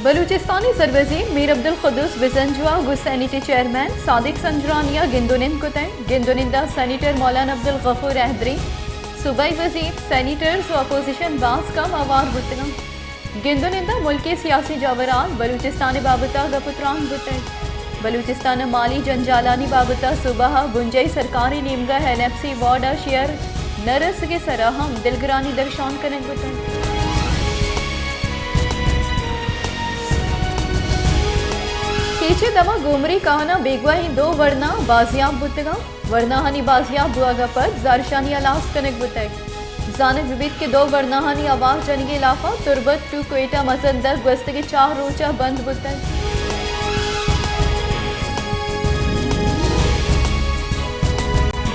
بلوچستان ءِ سروزیر میر عبدالقدوس بزنجو ءَ گوں سینیٹ ءِ چیئرمین صادق سنجرانی ءَ گند ءُ نند کتگ۔ گند ءُ نند ءَ سینیٹر مولانا عبدالغفور حیدری، صوبائی وزیر، سینیٹرز ءُ اپوزیشن باز کم ہوار بوتگ انت۔ گند ءُ نند ءَ ملک ءِ سیاسی جاوران، بلوچستان ءِ بابت ءَ گپ ءُ تران بوتگ۔ بلوچستان ءِ مالی جنجالانی بابت ءَ صوبہ ءَ بنجاہی سرکار ءِ نیمگ ءَ این ایف سی وارڈ ءَ شیئر نہ رسگ ءِ سرا ہم دلگرانی درشان کنگ بوتگ۔ کیچ ءِ دمگ گومری کہن ءَ بیگواہیں دو ورنا بازیاب بوتگ انت۔ ورناہانی بازیاب بوہگ ءَ پد زہرشانی ہلاس کنگ بوتگ۔ زانگ بہ بیت کہ دو ورناہانی آوار جنگ ءِ ہلاف ءَ تربت ٹو کوئٹہ مزن دگ گوستگیں چار روچ ءَ بند بوتگ۔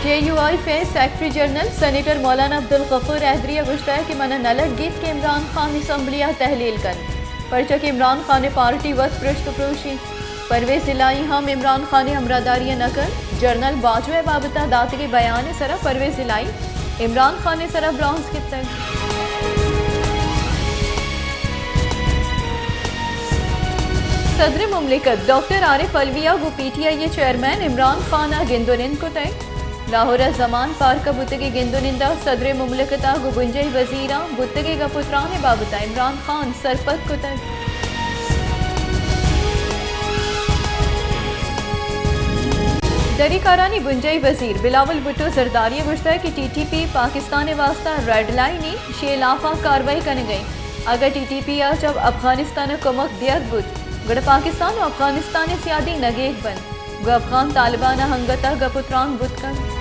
جے یو آئی ءِ سیکرٹری جنرل سینیٹر مولانا عبدالغفور حیدری ءَ گوشتگ کہ من ءَ نہ لگیت کہ عمران خان اسمبلی ءَ تحلیل کنت، پرچا کہ عمران خان ءِ پارٹی وت پرشت ءُ پروش انت۔ پرویز الہی ہم عمران خان ءِ ہمراہداری ءَ نہ کنت۔ جنرل باجوہ ءِ بابت ءَ داتگیں بیان ءِ سرا پرویز الہی عمران خان ءِ سرا برانز گپتگ۔ صدر مملکت ڈاکٹر عارف علوی ءَ گوں پی ٹی آئی ءِ چیئرمین عمران خان ءَ گند ءُ نند کتگ۔ لاہور ءِ زمان پارک ءَ بوتگیں گند ءُ نند ءَ صدر مملکت ءَ گوں بنجاہی وزیراں بوتگیں گپ ءُ تران ءِ بابت ءَ عمران خان سرپد کتگ۔ دری کارانی بنجاہی وزیر بلاول بھٹو زرداری ءَ گوشتگ کہ ٹی ٹی پی پاکستان ءِ واستہ ریڈ لائن انت، ایشی ءِ ہلاف ءَ کاروائی کنگ ءَ انت۔ اگاں ٹی ٹی پی ءَ چہ افغانستان ءَ کمک دیگ بوت، گڑا پاکستان ءُ افغانستان ءِ سیادی نگیگ بنت۔ گوں افغان طالبان ءَ انگت ءَ گپ ءُ تران بوت کنت۔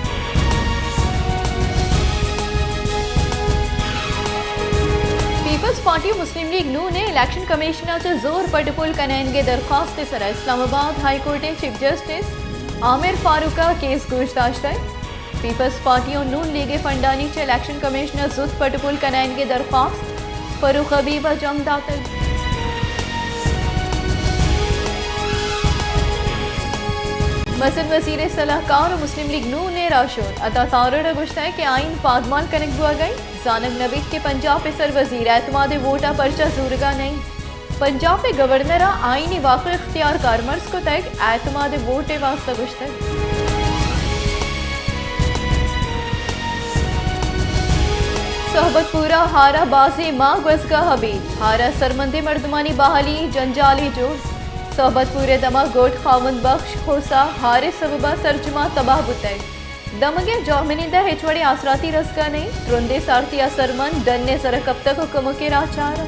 پیپلز پارٹی ءُ مسلم لیگ نون ءَ الیکشن کمیشن ءَ چہ زور پٹ ءُ پول کنائینگ ءِ درخواست ءِ سرا اسلام آباد ہائی کورٹ ءِ چیف جسٹس عامر فاروق ءَ کیس گوش داشتگ۔ پیپلز پارٹی ءُ نون لیگ ءِ فنڈانی چہ الیکشن کمیشن ءَ زوت پٹ ءُ پول کنائینگ ءِ درخواست فاروق حبیب ءَ جم داتگ۔ مزن وزیر ءِ سلاہکار ءُ مسلم لیگ نون ءِ راہشون عطا تارڑ ءَ گوشتگ کہ آئین پادمال کنگ بوہگ ءَ انت، زانگ نہ بیت کہ پنجاپ ءِ سر وزیر اعتماد ءِ ووٹ ءَ پرچا زورگ ءَ نہ انت۔ پنجاپ ءِ گورنر ءَ آئینی واک ءُ اختیار کارمرز کتگ، اعتماد ءِ ووٹ ءِ واستہ گوشتگ۔ صحبت پور ءَ ہار ءَ بازیں ماہ گوزگ ءَ ابید ہار ءَ سرمندیں مردمانی بحالی جنجالے جوڑ۔ صحبت پور ءِ دمگ گوٹ خاوند بخش کھوسہ ہار ءِ سبب ءَ سرجم ءَ تباہ بوتگ۔ دمگ ءِ جاہمنند ءَ ہچ وڑیں آسراتی رسگ ءَ نہ انت۔ ترندیں سارتی ءَ سرمند ڈن ءِ سر ءَ کپتگ ءُ کمک ءِ راہ چارگ۔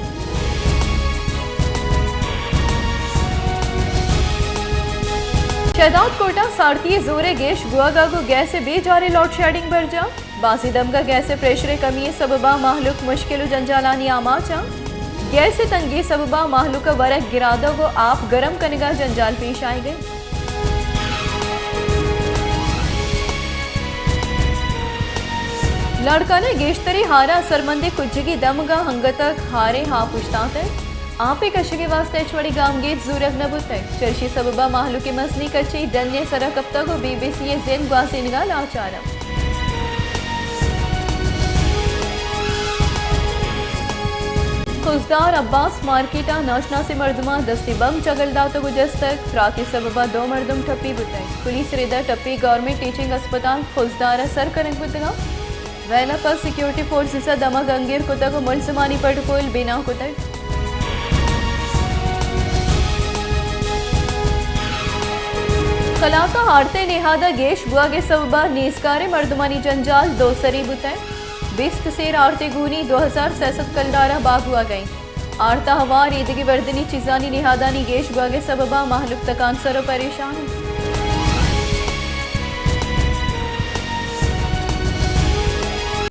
شہداد کوٹ ءَ سارتی ءِ زور ءِ گیش بوہگ ءَ گوں گیس ءِ بے جاریں لوڈ شیڈنگ برجاہ۔ بازیں دمگ ءَ گیس ءِ پریشر ءِ کمی ءِ سبب ءَ مہلوک مشکل ءُ جنجالانی آماچ اَنت۔ گیس ءِ تنگی ءِ سبب ءَ مہلوک ءَ ورگ گرادگ ءُ آپ گرم کنگ ءَ جنجال پیش آیگ ءَ انت۔ لاڑکانہ ءِ گیشتریں ہار ءَ سرمندیں کجگی دمگ ءَ انگت ءَ ہاریں آپ اوشتاتگ۔ آپ ءِ کشگ ءِ واستہ ہچ وڑیں گامگیج زورگ نہ بوتگ۔ چرشی ءِ سبب ءَ مہلوک ءِ مزنیں کچے ڈن ءِ سر ءَ کپتگ ءُ بی بی سی ءِ زند گوازینگ ءَ لاچار اَنت۔ خضدار عباس مارکیٹ ءَ ناشناسیں مردماں دستی بمب چگل داتگ ءُ جستگ۔ تراک ءِ سبب ءَ دو مردم ٹپی بوتگ۔ پولیس ءِ رد ءَ ٹپی گورنمنٹ ٹیچنگ ہسپتال خضدار ءَ سر کنگ بوتگ اَنت۔ ویل ءَ پد سیکورٹی فورسز ءَ دمگ انگر کتگ ءُ ملزمانی پٹ ءُ پول بنا کتگ۔ کلات ءَ آرت ءِ نہاد ءَ گیش بوہگ ءِ سبب ءَ نیزگاریں مردمانی جنجال دو سری بوتگ۔ بیست سیر آرت ءِ گونی دو ہزار سئے سد کلدار ءَ بہا بوہگ ءَ انت۔ آرت ءَ ہوار ایدگہ وردنی چیزانی نہادانی گیش بوہگ ءِ سبب ءَ مہلوک تکانسر ءُ پریشان انت۔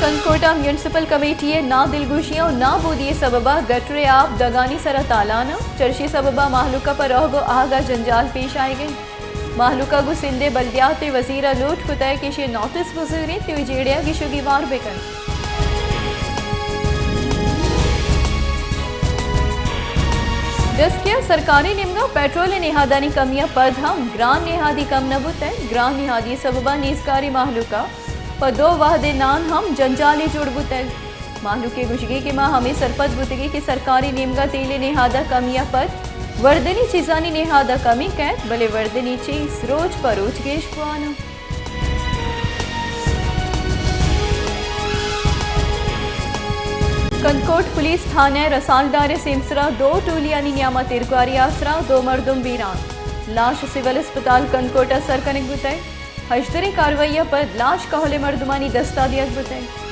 کنکوٹ ءَ میونسپل کمیٹی ءِ نادلگوشیاں ءُ نابودی ءِ سبب ءَ گٹر ءِ آپ دگانی سر ءَ تالان اَنت۔ چرشی ءِ سبب ءَ مہلوک ءَ پہ روگ ءُ آہگ ءَ جنجال پیش آیگ ءَ انت۔ مہلوک ءَ گوں سندھ ءِ بلدیات ءِ وزیر ءَ لوٹ کتگ کہ ایشی ءِ نوٹس بزورینت ءُ اے جیڑہ ءَ گیش ءُ گیوار بہ کنت۔ ڈسکہ ءَ سرکار ءِ نیمگ ءَ پیٹرول ءِ نہادانی کمی ءَ پد ہم گران نہادی کم نہ بوتگ۔ گران نہادی ءِ سبب ءَ نیزگاریں مہلوک ءَ پہ دو وہد ءِ نان ہم جنجالے جوڑ بوتگ۔ مہلوک ء گوشگی کہ ما ہمے سرپد بوتگیں کہ سرکاری نیمگا تیل ء نہاد ء کمی ء پد وردنی چیزانی نہاد ء کمی کئیت، بلے وردنی چیز روچ پہ روچ گیش بوان انت۔ کنکوٹ پولیس تھانہ ء رسالدار ء سیمسرا دو ٹولیانی نیام ء تیرگواری آسرا دو مردم بیران۔ لاش سول اسپتال کنکوٹ ء سر کنگ بوتگ۔ ہژدریں کاروائی ء پد لاش کہول ء مردمانی دست ء دیگ بوتگ۔